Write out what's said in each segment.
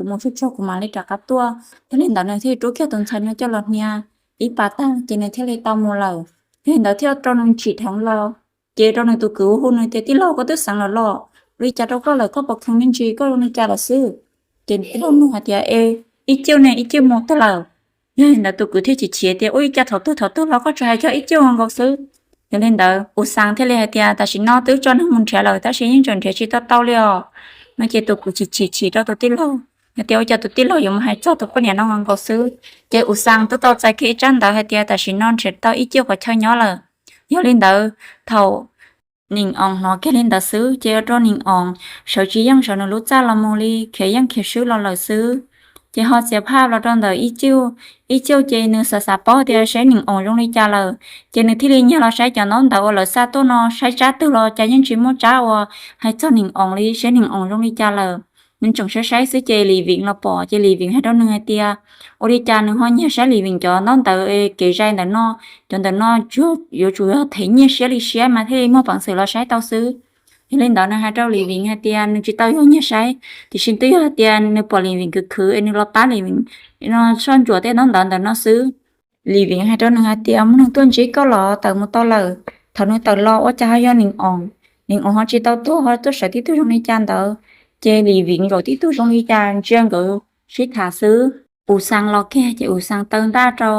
kuv mus tsuag tsuag kuv mam li rov qab tuaj. Yog li ntawd nws thiaj li rub kiag tus ntxhais no coj los hnia ib pas tag ces nws thiaj li tau mus lawm. Yog li ntawd thiaj rau nws tsim dheev los, ces rau nws tus kwv hu nws tias, tij laug, koj twb xeev lawm los? Ua li cas rau koj lawm, koj puas kheev me ntsis, koj zoo li cas lawm xwb? Ces tij laug nug hais tias, e, ib ciuj ne, ib ciuj mus tag lawm. Yog li ntawd tus kwv thiaj chim chim tias, ua li cas thaum twg thaum twg los koj tsuas hais cov ib ciuj nkaus xwb? Yog li ntawd U Xaas thiaj li hais tias, tam sim no twb tso neeg mus nrhiav lawm tab sis yeej tseem nrhiav tsis tau tau li os. No ces tus kwv chim chim chim rau tus tij laug hais tias, ua cas tus tij laug yuav mus hais txog tus poj niam no nkaus xwb. Ces U Xaas twb tau txais kiag ib tsab ntawv hais tias tam sim no nrhiav tau ib ciuj qhov chaw nyob lawm. Yog li ntawd thaum Nees Oos hnov kiag li ntawd xwb ces ua rau Nees Oos sawv tsis yeej saum nws lub txaj los mus li, khiav yeej khiav swb los lawm xwb. Ces ho txiav phaj los rau ntawm Ib Ciuj. Ib Ciuj ces nws xav xav paub tias seb Nees Oos zoo li cas lawm, ces nws thiaj li nyiag los saib cov ntaub ntawv uas lawv xa tuaj no, saib tsab twg los cas yeej tsis muaj tsab uas hais txog Nees Oos li, seb Nees Oos zoo li cas lawm. Nws tseem saib saib xwb ces Lis Viv los pom, ces Lis Viv hais rau nws hais tias, ua li cas nws ho nyiag saib Lis Viv cov ntaub ntawv kev zais ntawm no, cov ntawm no yuav tsum yog them nyiaj siab li siab mas thiaj li muaj peev xwm los saib tau xwb. Yog li ntawd nws hais rau Lis Viv hais tias nws tsis tau yog nyiag saib, tiam sis twb yog hais tias nws pom Lis Viv khwv khwv es nws los pab Lis Viv no soj ntsuam tej ntaub ntawv ntawm no xwb. Lis Viv hais rau nws hais tias, muaj neeg tuaj ntsib koj los? Tawm mus tau lawm. Thaum nws tawm los ua cas ho yog Nees Oos. Nees Oos ho tsis tau tuag, ho tuaj sawv tib tug zoo li cas ntawd. Ces Lis Viv nkaum tib tug zoo li cas ntsia nkawd sib tham xwb. U Xaas los kiag ces U Xaas taw ntaj rau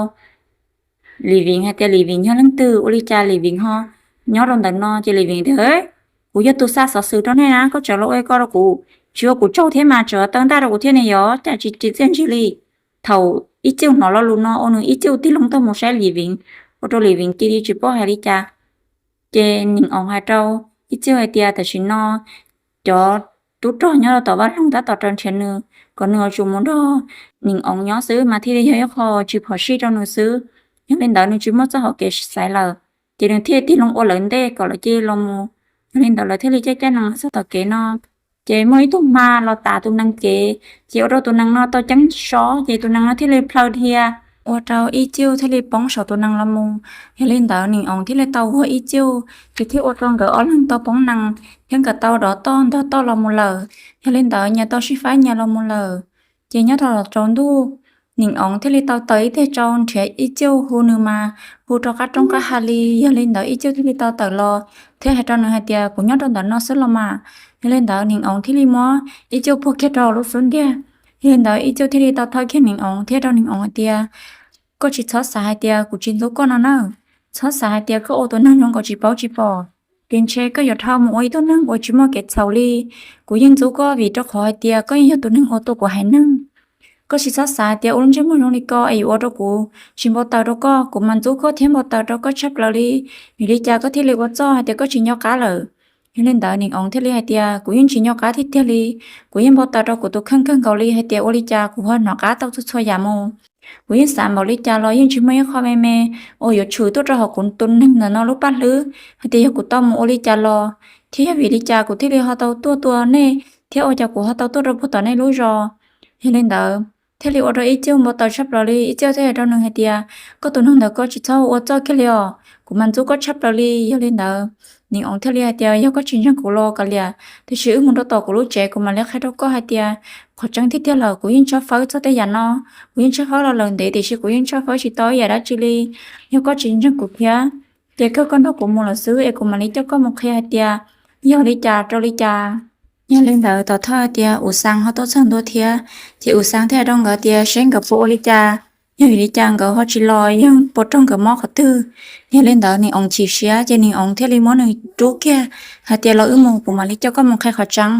Lis Viv hais tias, Lis Viv yog leej twg, ua li cas Lis Viv ho nyob rau ntawm no? Ces Lis Viv tias, kuv yog tus xa xov xwm rau nej na, koj tseem los ua ko rau kuv, tsis ua kuv tsaug thiab mas tseem taw ntaj rau kuv thiab ne, yog cas tsis txiaj ntsig li. Thaum Ib Ciuj hnov lo lus no ua nws Ib Ciuj tig loo tuaj mus saib Lis Viv, ua rau Lis Viv cia li tsis paub hais li cas. Ces Nees Oos hais rau Ib Ciuj hais tias tam sim no cov tub rog nyob rau tom vaj loog tab tom raws nrhiav nws kom nws yuav tsum mus nrog Nees Oos nyob xwb mas thiaj li yog ib qho tsis phom sij rau nws xwb. Yog li ntawd nws tsis muaj txoj hauv kev xaiv lawm, ces nws thiaj tig loo ua lawv ntej kom lawv cia li los mus. Yog li ntawd lawv thiaj li caij caij nees txog tom kev no, ces muaj ib tug hma los tav tus nees kev, ces ua rau tus nees no tau ceeb sob, ces tus nees no thiaj li plhaw dhia, ua rau Ib Ciuj thiaj li poob saum tus nees los mus. Yog li ntawd Nees Oos thiaj li tau vuag Ib Ciuj, ces thiaj ua rau nkawd ob leeg tau poob nees thiab nkawd tau dov toj ntog toj los mus lawm. Yog li ntawd nyias tau sib faib nyias los mus lawm. Ces nyob rau tsaus ntuj, Nees Oos thiaj li tau tawm ib teg tsau nrhiav Ib Ciuj, hu nws mas hu rau qab roob qab hav li. Yog li ntawd Ib Ciuj thiaj li tau tawm los thiab hais rau nws hais tias, kuv nyob rau ntawm no xwb los mas. Yog li ntawd Nees Oos thiaj li muab Ib Ciuj puag kiag rau lub xub ntiag. Yog li ntawd Ib Ciuj thiaj li tau thawb kiag Nees Oos thiab rau Nees Oos hais tias, koj tsis txhob xav hais tias kuv tsis ntxub koj no na. Txhob xav hais tias koj ua tus neeg zoo nkaus tsis paub tsis pom, ces ntshe koj yuav dhau mus ua ib tug neeg uas tsis muaj kev txhaum li. Kuv yeej ntxub koj vim rau qhov hais tias koj yeej yog tus neeg uas tua kuv haiv neeg. Koj tsis txhob xav hais tias ua lub ntsej muag zoo li ko es yuav ua rau kuv tsis npau taws rau koj, kuv mas ntxub koj thiab npau taws rau koj tshaj plaws li. Vim li cas koj thiaj li ua txuj hais tias koj tsis nco qab lawm? Yog li ntawd Nees Oos thiaj li hais tias, kuv yeej tsis nco qab tiag tiag li. Kuv yeej npau taws rau kuv tus kheej kawg nkaus li hais tias ua li cas kuv ho hnov qab tau txhua txhua yam mus. Kuv yeej xav npaum li cas los yeej tsis muaj ib qho me me uas yuav tshwm tuaj rau hauv kuv tus neeg ntawm no lub paj hlwb hais tias yog kuv tau mus ua li cas los, thiab yog vim li cas kuv thiaj li ho tau tuaj tua nej, thiab ua cas kuv ho tau tuaj rau puag tom nej lub zos. Yog li ntawd thiaj li ua rau Ib Ciuj npau taws tshaj plaws li. Ib Ciuj thiaj hais rau nws hais tias, koj tus neeg ntawd koj tsis txhob ua txuj kiag li os, kuv mas ntxub koj tshaj plaws li. Yog li ntawd Nees Oos thiaj li hais tias, yog koj tsis ntseeg kuv los kav liam, tiam sis wb mus rau tom kuv lub tsev kuv mam li qhia rau koj hais tias qhov tseeb tiag tiag lawm kuv yeej tshawb fawb txog tej yam no. Kuv yeej tshawb fawb los lawm ntev tiam sis kuv yeej tshawb fawb tsis tau ib yam dab tsi li. Yog koj tsis ntseeg kuv thiab, ces kawg koj nrog kuv mus lawm xwb es kuv mam li coj koj mus qhia hais tias yog li cas rau li cas. Yog li ntawd tom thawj hais tias U Xaas ho tuaj txog ntua thiab, ces U Xaas thiaj hais rau nkawd tias seb nkawd puas ua li cas, yog vim li cas nkawd ho tsis los, yog puas raug nkawd mob qhov twg. Yog li ntawd Nees Oos chim siab ces Nees Oos thiaj li muab nws rub kiag hais tias los wb mus kuv mam li coj koj mus qhia qhov tseeb.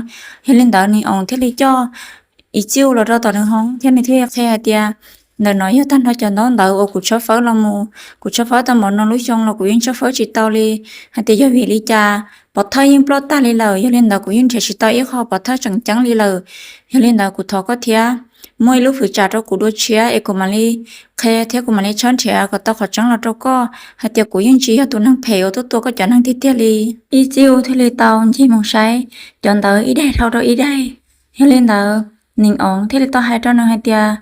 Yog li ntawd Nees Oos thiaj li coj Ib Ciuj los rau tom nws hoob thiab nws thiaj li qhia hais tias ntawm no yog tag nrho cov ntaub ntawv uas kuv tshawb fawb los mus. Kuv tshawb fawb tau npaum no lub xyoo los kuv yeej tshawb fawb tsis tau li hais tias yog vim li cas, pov thawj yeej ploj tag li lawm. Yog li ntawd kuv yeej nrhiav tsis tau ib qho pov thawj tseem ceeb li lawm. Yog li ntawd kuv thov koj thiab, muaj ib lub fwv tsam rau kuv dua tshiab es kuv mam li qhia thiab kuv mam li tshawb nrhiav kom tau qhov tseeb los rau koj hais tias kuv yeej tsis yog tus neeg phem uas tuaj tua koj cov neeg tiag tiag li. Ib Ciuj thiaj li tau ncig mus saib cov ntawv ib daim dhau rau ib daim. Yog li ntawd Nees Oos thiaj li tau hais rau nws hais tias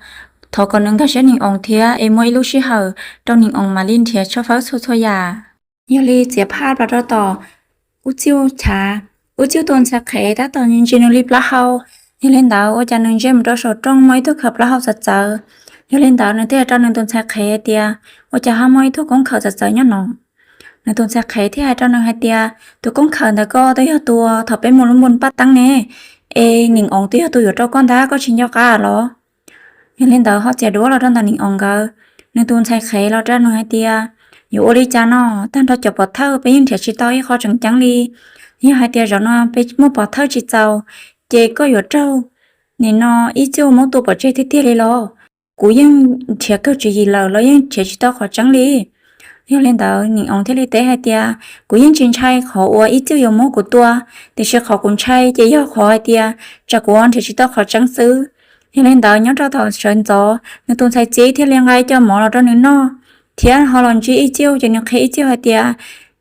thov kom nws nkag siab Nees Oos thiab es muaj ib lub sij hawm rau Nees Oos mam li nrhiav tshawb fawb txhua txhua yam. Yog li txiav phaj los rau tom Ub Ciuj chav, Ub Ciuj tus ntxhais qhev tab tom ntsia nws li plaub hau, Yog li ntawd ua cas nws ntsia mus rau saum rooj muaj ib tug khaws plaub hau txawv txawv. Yog li ntawd nws thiaj hais rau nws tus ntxhais qhev tias, ua cas ho muaj ib tug koob khaws txawv txawv nyob no? Nws tus ntxhais qhev thiaj hais rau nws hais tias, tus koob khaws ntawd koj twb yog tus thaum peb mus lub npun paj teeb ne, es Nees Oov twb yog tus yuav rau koj ntag, koj tsis nco qab los? Yog li ntawd ho txiav duab los rau ntawm Nees Oov nkawd. Nws tus ntxhais qhev los rau nws hais tias, yuav ua li cas no, tag nrho cov pov thawj peb yeej nrhiav tsis tau ib qho tseem ceeb li. Yog hais tias zaum no peb muaj pov thawj tsis txaus, ces koj yuav raug nim no Ib Cuj muab tua pov tseg tiag tiag li los? Kuv yeej nrhiav kawg tswv yim lawm los yeej nrhiav tsis tau qhov tseeb li. Yog li ntawd Nees Oov thiaj li teb hais tias, kuv yeej tsis ntshai qhov uas Ib Cuj yuav muab kuv tua, tiam sis qhov kuv ntshai ces yog qhov hais tias tsam kuv nrhiav tsis tau qhov tseeb xwb. Yog li ntawd nyob rau thaum sawv ntxov nws tus ntxhais txiv thiaj li nqa cov mov los rau nws noj, thiab ho los ntsib Ib Cuj ces nws qhia Ib Cuj hais tias,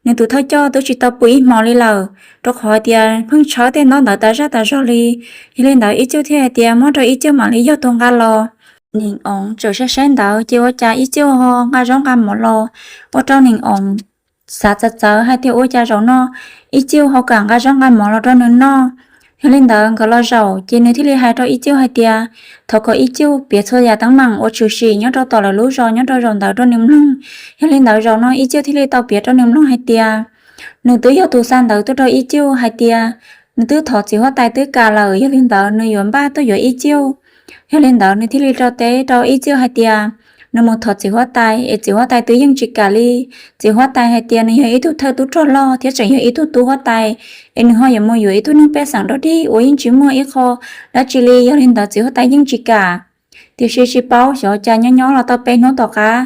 nws tus thawj coj twb tsis tau pw ib hmo li lawm, rau qhov hais tias pheej tshawb tej ntaub ntawv tas zaj tas zog li. Yog li ntawd Ib Cuj thiaj hais tias muab rau Ib Cuj mam li yog tus nqa los. Nees Oov tseem saib saib ntawd ces ua cas Ib Cuj ho nqa zaub nqa mov los, ua rau Nees Oov xav txawv txawv hais tias ua cas zaum no Ib Cuj ho kam nqa zaub nqa mov los rau nws noj. Yog li ntawd nkawd los zaum ces nws thiaj li hais rau Ib Cuj hais tias, thov kom Ib Cuj piav txhua yam teeb meem uas tshwm sim nyob rau tom lawv lub zos nyob rau zaum ntawd rau nws mloog. Yog li ntawd zaum no Ib Cuj thiaj li tau piav rau nws mloog hais tias, nws twb yog tus xa ntawv tuaj rau Ib Cuj hais tias, nws twb thov txiv huab tais twb kam lawm, yog li ntawd nws yuav npaj tuaj yuav Ib Cuj. Yog li ntawd nws thiaj li rau teb rau Ib Cuj hais tias, nws mus thov txiv huab tais es txiv huab tais twb yeej tsis kam li. Txiv huab tais hais tias nws yog ib tug thawj tub rog loj thiab tseem yog ib tug tub huab tais, es nws ho yuav mus yuav ib tug neeg pej xeem dog dig uas yeej tsis muaj ib qho dab tsi li, yog li ntawd txiv huab tais yeej tsis kam. Tiam sis tsis paub xyov cas nyob nyob los tau peb hnub tom qab,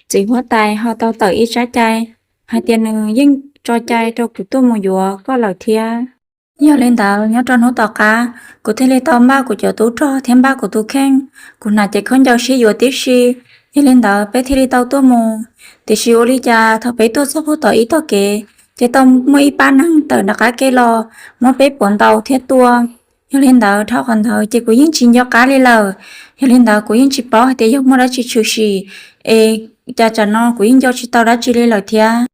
txiv huab tais ho tau tawm ib tsab cai hais tias nws yeej tso cai rau kuv tuaj mus yuav koj lawm thiab. Yog li ntawd nyob rau hnub tom qab kuv thiaj li tau npaj kuv cov tub rog thiab npaj kuv tus kheej, kuv hnav cev khaub ncaws sib yuav tib si. Yog li ntawd peb thiaj li tau tuaj mus. Tiam sis ua li cas thaum peb tuaj txog puag tom ib tog kev, ces tau muaj ib pab neeg tawm nram qab kev los muab peb puav ntaus thiab tua. Yog li ntawd dhau qhov ntawd ces kuv yeej tsis nco qab li lawm. Yog li ntawd kuv yeej tsis paub hais tias yog muaj dab tsi tshwm sim, es cas tsam no kuv yeej nco tsis tau dab tsi li lawm thiab.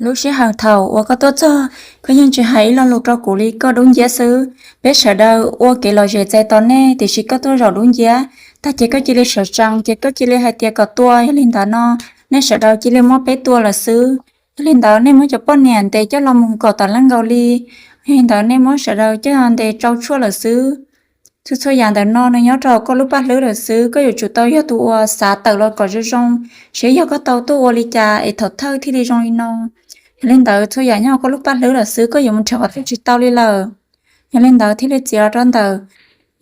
Lub sij hawm thaum uas koj tuaj txog, koj yeej tsis hais ib lo lus rau kuv li, koj dub nciab xwb. Peb sawv daws ua kev lom zem txais tos nej, tiam sis koj tuaj zaum dub nciab tag ces koj cia li sawv tsees ces koj cia li hais tias kom tua. Yog li ntawd no nej sawv daws cia li muab peb tua lawm xwb. Yog li ntawd nej muab cov poj niam ntes coj los mus kom tas leej nkaus li. Yog li ntawd nej muab sawv daws coj ntes tsau tshuaj lawm xwb. Txhua txhua yam ntawm no nws nyob rau koj lub paj hlwb lawm xwb, koj yuav tsum tau yog tus uas xav tawm los kom zoo zoo, seb yog koj tau tuaj ua li cas es thaum thawj thiaj li zoo li no. Yog li ntawd txhua yam nyob koj lub paj hlwb lawm xwb, koj yuav mus nrhiav qhov twg tsis tau li lawm. Yog li ntawd thiaj li txiav los rau ntawm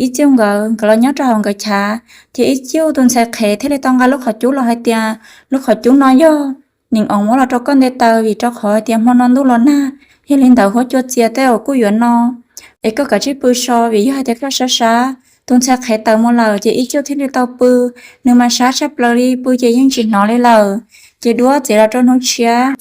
Ib Cuj nkawd, nkawd los nyob rau hauv nkawd chav, ces Ib Cuj tus ntxhais qhev thiaj li tau nqa lub qhov cub los hais tias, lub qhov cub no yog Nees Oov muab los rau koj nte taw, vim rau qhov hais tias hmo no ntuj los nag, yog li ntawd huab cua txias tej zaum kuj yuav no, es koj kav tsij pw so, vim yog hais tias koj sab sab. Tus ntxhais qhev tawm mus lawm ces Ib Cuj thiaj li tau pw. Nws mas sab tshaj plaws li, pw ces yeej tsis hnov li lawm. Ces duab txiav los rau hnub tshiab,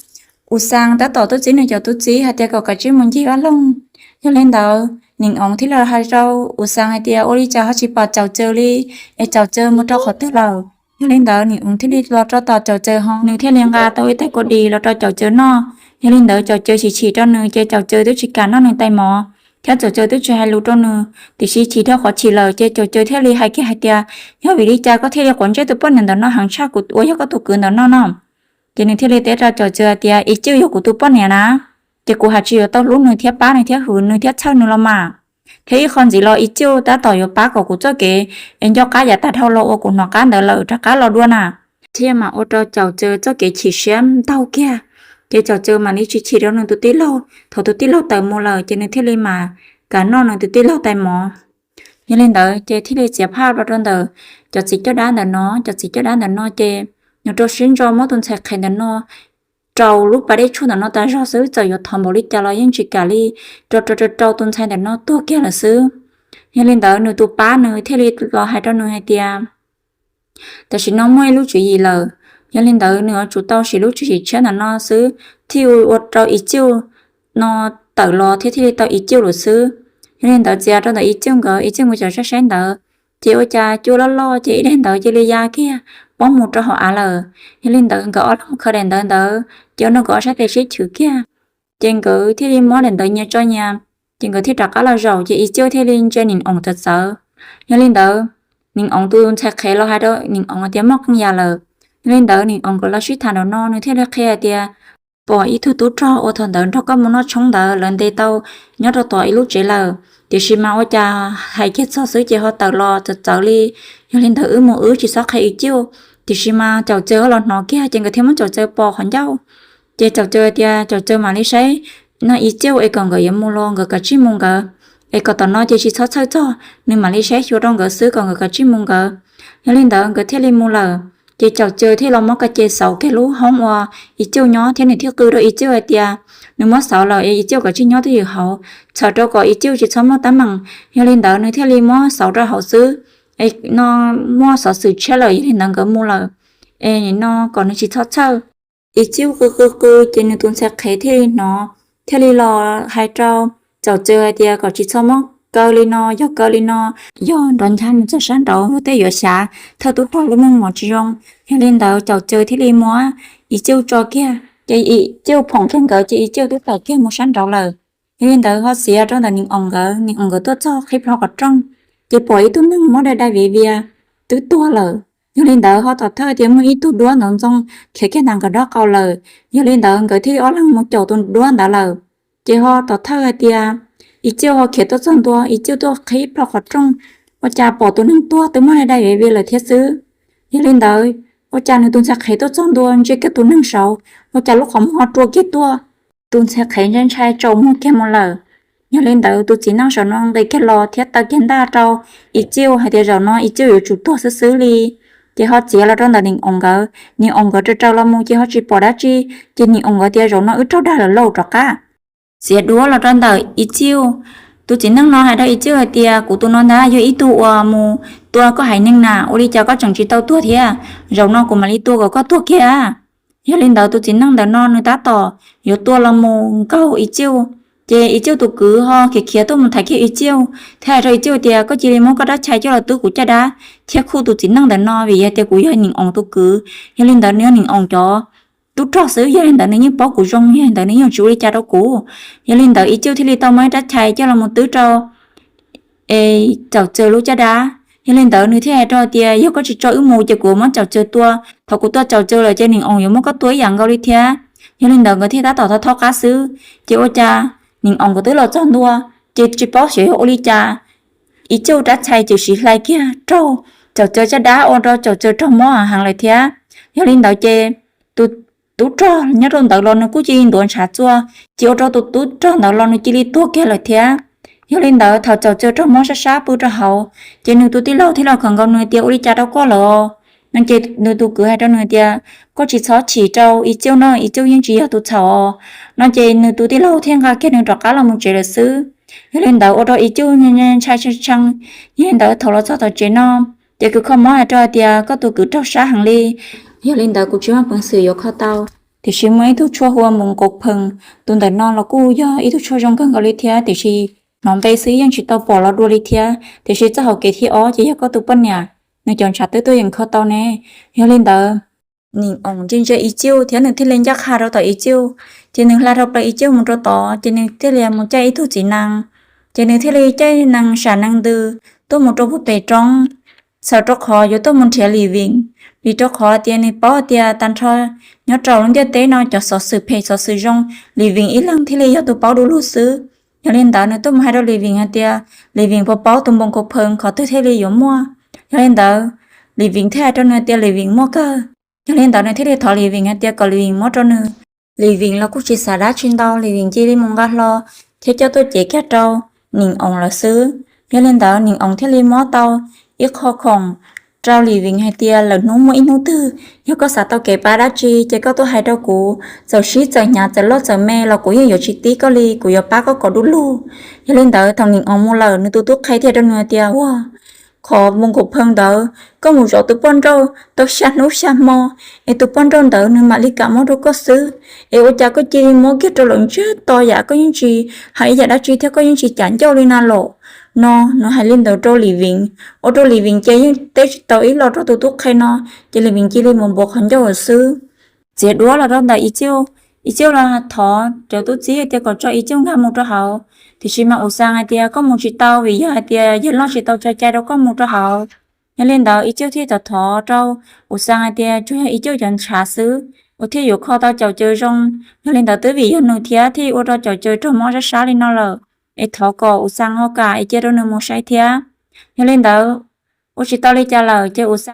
U Xas tab tom tuaj txib nws cov tub txib hais tias kom kav tsij mus ncig vaj loog. Yog li ntawd Nees Oov thiaj li hais rau U Xas hais tias, ua li cas ho tsis pom Caum Txaws li, es Caum Txaws mus rau qhov twg lawm? Yog li ntawd Nees Oov thiaj li los rau tom Caum Txaws ho nws thiaj li nqa tau ib tais kua dis los rau Caum Txaws noj. Yog li ntawd Caum Txaws chim chim rau nws ces Caum Txaws twb tsis kam noj nws tais mov, thiab Caum Txaws twb tsis hais lus rau nws, tiam sis chim dhau qhov chim lawm ces Caum Txaws thiaj li hais kiag hais tias, yog vim li cas koj thiaj li quav ntsej tus poj niam ntawm no heev tshaj kuv uas yog koj tus kwv ntawm no no? Ces nws thiaj li teb rau Caum Txaws hais tias, Ib Cuj yog kuv tus poj niam na, ces kuv haj tsis yuav tau hlub nws thiab pab nws thiab hwm nws thiab txhawj nws los mas. Thiab ib qho ntxiv los Ib Cuj tab tom yuav pab kom kuv txoj kev es nco qab yav tag dhau los uas kuv hnov qab ntawd lawm rov qab los dua na. Thiaj mam ua rau Caum Txaws txoj kev chim siab ntau kiag, ces Caum Txaws mam li tsis chim rau nws tus tij laug. Thaum tus tij laug tawm mus lawm ces nws thiaj li mam kam noj nws tus tij laug tais mov. Yog li ntawd ces thiaj li txiav phaj los rau ntawm cov txiv coj dab ntawm no. Cov txiv coj dab ntawm no ces nws rau siab ntso muab tus ntxhais qhev ntawm no rau lub pas dej tshuaj ntawm no tas zog xwb, txawm yuav thov npaum li cas los yeej tsis kam li, rau rau rau rau tus ntxhais ntawm no tuag kiag lawm xwb. Yog li ntawd nws tus pab nws thiaj li los hais rau nws hais tias, tam sim no muaj ib lub tswv yim lawm, yog li ntawd nws yuav tsum tau siv lub tswv yim tshiab ntawm no xwb thiaj ua rau Ib Cuj no tawm los thiab thiaj li tau Ib Cuj lawm xwb. Yog li ntawd txiav rau ntawm Ib Cuj nkawd, Ib Cuj nkawd cov saib saib ntawd, ces ua cas cua loj loj ces ib daim ntawd cia li ya kiag poob mus rau hauv av lawm. Yog li ntawd nkawd ob leeg khaws daim ntawd ntawd, ces ua rau nkawd ob sab tes sib chwv kiag, ces nkawd thiaj li muab daim ntawd nyias tso nyias Ces nkawd thiaj rov qab los zaum ces Ib Cuj thiaj li ntsia Nees Oos txawv txawv. Yog li ntawd, Nees Oos tus ntxhais qhev los hais rau Nees Oos tias muaj qee yam lawm. Yog li ntawd Nees Oos nkawd los sib tham nraum no, nws thiaj li qhia tias pom ib tug tub rog uas thaum ntawd nrog koj mus noj tshoob ntawd lawv ntes tau nyob rau tom ib lub tsev lawm, tiam sis mas ua cas hais kiag txog xwb ces ho tawm los txawv txawv li. Yog li ntawd wb mus wb tsis txhob qhia Ib Cuj. Tiam sis mas Caum Txawg ho los hnov kiag ces nkawd thiaj muab Caum Txawg pos qhov ncauj. Ces Caum Txawg tias Caum Txawg mam li saib no Ib Cuj es kom nkawd yuav mus los nkawd kav tsij mus nkawd, es kom tom no ces tsis txhob txhawj txog, nws mam li saib xyuas rau nkawd xwb kom nkawd kav tsij mus nkawd. Yog li ntawd nkawd thiaj li mus lawm. Ces Caum Txawg thiaj los muab ko ce xauv kiag lub hoob uas Ib Cuj nyob thiab nws thiaj qw rau Ib Cuj hais tias nws muab xauv lawm es Ib Cuj kav tsij nyob twj ywm hauv, txhawm rau kom Ib Cuj tsis txhob muaj teeb meem. Yog li ntawd nws thiaj li muab xauv rau hauv xwb, es no muaj xov xwm tshiab lawm, yog li ntawd nkawd mus lawm, es no kom nws tsis txhob txhawj. Ib Cuj qw qw qw ces nws tus ntxhais qhev thiaj li hnov, thiaj li los hais rau Caum Txawg hais tias kom tsis txhob muab kaw li no, yog kaw li no yog nrov ncha nws txog sab nraud luag tej yuav xyav thawj tub rog lub meej mom tsis zoo. Yog li ntawd Caum Txawg thiaj li muab Ib Cuj tso kiag ces Ib Cuj phoom kiag nkawd ces Ib Cuj twb tawm kiag mus sab nraud lawm. Yog li ntawd ho txiav rau ntawm Nees Oos nkawd, Nees Oos nkawd tuaj txog qhib plho qhov rooj ces pom ib tug neeg muab dai dai viav vias twb tuag lawm. Yog li ntawd ho tom thawj tias muaj ib tug duab ntxoov ntxoo khiav kiag ntawm nkawd nraub qaum lawm. Yog li ntawd nkawd thiaj ob leeg mus caum tus duab ntawd lawm. Ces ho tom thawj hais tias Ib Cuj ho khiav tuaj txog ntua, Ib Cuj tuaj qhib plho qhov rooj, ua cas pom tus neeg tuag twb muab dai dai viav vias lawm thiab xwb. Yog li ntawd ua cas nws tus ntxhais qhev tuaj txog ntua ntsia kiag tus neeg saud, ua cas lub qhov muag ho rua kiag tuaj. Tus ntxhais qhev ntshai ntshai tsaus muag kiag mus lawm. Yog li ntawd tus txiv neej saum no nqis kiag los thiab taw kiag ntaj rau Ib Cuj hais tias zaum no Ib Cuj yuav tsum tuag xwb xwb li. Ces ho txiav los rau ntawm Nees Oos nkawd, Nees Oos nkawd raws raws los mus ces ho tsis pom dab tsi. Ces Nees Oos nkawd tias zaum no wb raug dag lawm lauj, rov qab. Txiav duab los rau ntawm Ib Cuj. Tus txiv neej no hais rau Ib Cuj hais tias kuv tus no ntag yog ib tug uas mus tua koj haiv neeg na, ua li cas koj tseem tsis tau tuag thiab? Zaum no kuv mam li tua kom koj tuag kiag. Yog li ntawd tus txiv neej ntawm no nws tab tom yuav tua los mus nkaug Ib Cuj, ces Ib Cuj tus kwv ho khiav khiav tuaj mus thaiv kiag Ib Cuj thiab hais rau Ib Cuj tias koj cia li muab koj rab chais coj los twb kuv caj dab thiab khuj tus txiv neej ntawm no vim yog tias kuv yog Nees Oos tus kwv. Yog li ntawd nws yog Nees Oos cov tub rog xwb, yog li ntawd nws yeej paub kuv zoo, yog li ntawd nws yeej tsis ua li cas rau kuv. Yog li ntawd Ib Cuj thiaj li tau muab ib rab chais coj los mus twb rau es Caum Txawg lub caj dab. Yog li ntawd nws thiaj hais rau tias yog koj tsis tso wb mus ces kuv muab Caum Txawg tua, thaum kuv tua Caum Txawg lawm ces Nees Oos yuav muab koj tua ib yam nkaus li thiab. Yog li ntawd nkawd thiaj tab tom thaub thaub qab xwb, ces ua cas Nees Oos nkawd twb los txog ntua, ces tsis paub xyov yog ua li cas Ib Cuj rab chais txawm siv hlais kiag raug Caum Txawg caj dab ua rau Caum Txawg raug mob heev lawm thiab. Yog li ntawd ces tus tub rog nyob rau ntawd los nws kuj cia li ntuav ntshav txua, ces ua rau tus tub rog ntawd los nws cia li tuag kiag lawm thiab. Yog li ntawd thaum Caum Txawg raug mob sab sab pw rau hauv, ces nws tus tij laug thiaj los khawm nkaus nws tias ua li cas rau koj lawm no, ces nws tus kwv hais rau nws tias koj tsis txhob chim rau Ib Cuj no, Ib Cuj yeej tsis yog tus txhaum no, ces nws tus tij laug thiaj nqa kiag nws rov qab los mus tsev lawm xwb. Yog li ntawd ua rau Ib Cuj ntshai tshee tshee. Yog li ntawd thaum los txog tom tsev no, ces kws kho mob hais rau hais tias koj tus kwv raug sab heev li. Yog li ntawd kuv tsis muaj peev xwm yuav kho tau. Tiam sis muaj ib tug tshuaj hu ua Npoo Kaus Phees, tus ntawm no los kuj yog ib tug tshuaj zoo kawg nkaus li thiab, tiam sis hnov npe xwb yeej tsis tau pom los dua li thiab. Tiam sis txoj hauv kev thib ob ces yog koj tus poj niam nws cov ntshav twb tuaj yeem kho tau ne. Yog li ntawd Nees Oos ntsia ntsia Ib Cuj thiab nws thiaj li ncaj qha rau tom Ib Cuj, ces nws hla rau plaws Ib Cuj mus rau tod, ces nws thiaj li mus caij ib tug txiv nees, ces nws thiaj li caij nees sam nees ntws tuaj mus rau puag pem roob, txhawm rau qhov yuav tuaj mus nrhiav Lis Vees, vim rau qhov tias nws paub tias tag nrho nyob rau lub ntiaj teb no cov xov xwm phem xov xwm zoo, Lis Vees ib leeg thiaj li yog tus paub du lug xwb. Yog li ntawd nws tuaj mus hais rau Lis Vees hais tias Lis Vees puas paub tus Npoo Kaus Phees qhov twg thiaj li yuav muaj. Yog li ntawd Lis Vees thiaj hais rau nws tias Lis Vees muaj kawg. Yog li ntawd nws thiaj li thov Lis Vees hais tias kom Lis Vees muab rau nws. Lis Vees los kuj tsis xav dab tsi ntau, Lis Vees cia li mus nqa hlo thiab coj tuaj cev kiag rau Nees Oos lawm xwb. Yog li ntawd Nees Oos thiaj li muab tau ib qho khoom rau Lis Vees hais tias lawm hnub muaj ib hnub twg yog koj xav tau kev pab dab tsi ces koj tuaj hais rau kuv, txawm sib txawm hnyav txawm loj txawm me los kuv yeej yuav tsis tib koj li, kuv yuav pab koj kom du lug. Yog li ntawd thaum Nees Oos mus lawm nws tus tub qhe thiaj rau nws tias ua qhov Npoo Kaus Phees ntawd koj mus zov tus poj nrauj tau xya hnub xya hmo, es tus poj nrauj ntawd nws mam li kam muab rau koj xwb, es ua cas koj cia li muab kiag rau lawm ntsiag to yam koj yeej tsis hais ib yam dab tsi thiab koj yeej tsis cam ncauj li na los. No nws hais li ntawd rau Lis Vees, ua rau Lis Vees ces yeej teb tsis tau ib los rau tus tub qhe no, ces Lis Vees cia li mus npuav qhov ncauj lawm xwb. Txiav duab los rau ntawm Ib Cuj, Ib Cuj los thov cov tub txib tias kom tso Ib Cuj nkag mus rau hauv, Tiam sis mas U Xaa hais tias koj mus tsis tau vim yog hais tias yawg loj tsis tau tso cai rau koj mus rau hauv. Yog li ntawd I Cuj thiaj thov thov rau U Xaa hais tias tsuas yog I Cuj cov ntshav xwb uas thiaj yuav kho tau Caum Caws zoo. Yog li ntawd twb vim yog nws thiab thiaj ua rau Caum Caws raug mob sab sab li no lawm, es thov kom U Xaa ho kam es cia rau nws mus saib thiab. Yog li ntawd ua tsis tau li cas lawm ces